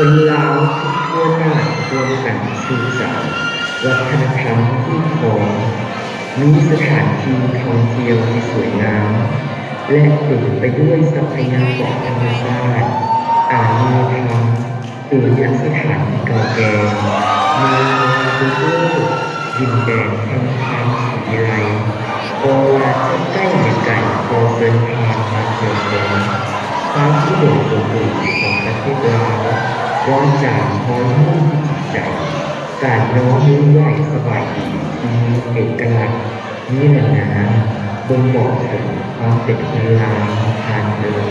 ຄົນລາວທົ່ວໜ້າຮ່ວມກັນສືບສານວັດທະນະທຳຄຸ້ມຄອງ, ມີສະຖານທີ່ທ່ອງທ່ຽວທີ່ສວຍງາມ ແລະ ເຕັມໄປດ້ວຍຊັບພະຍາກອນທຳມະຊາດ, ອາຍາທຳ, ປູລະຍະສະຖານທີ່ເກົ່າແກ່, ເມືອງມອນໂຕໂກ, ດິນແດນແຫ່ງຄວາມສີວິໄລ. ບໍ່ວ່າຈະໃກ້ ຫຼື ໄກ ຂໍເຊີນທ່ານມາທ່ຽວຊົມຄວາມອຸດົມສົມບູນຂອງປະເທດລາວ ພ້ອມຈາກຮອຍຮູ້ວິຖີໃຈ, ການຍົກມືໄຫວ້ສະບາຍດີທີ່ມີເອກະລັກນິລັນນາ ບົ່ງບອກເຖິງຄວາມເປັນຄົນລາວຂອງທ່ານເດີ.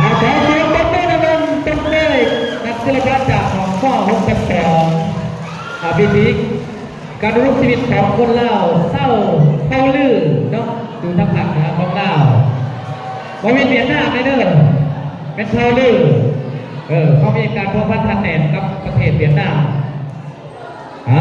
ອ່າ ຂໍສຽງຕົບມືນຳ ຕົບມື ນັກສິລະປະຈາກຫ້ອງ ປໍຫົກພັນສອງ ອາ ວິຖີການດຳລົງຊີວິດຂອງຄົນລາວ ຊາວເຜົ່າລືເນາະ ຢູ່ທາງພາກເໜືອຂອງລາວ ບໍ່ແມ່ນຫວຽດນາມເດີ ແມ່ນເຜົ່າລື ເອີ ເຂົາມີການພົວພັນຮັດແໜ້ນກັບປະເທດຫວຽດນາມ.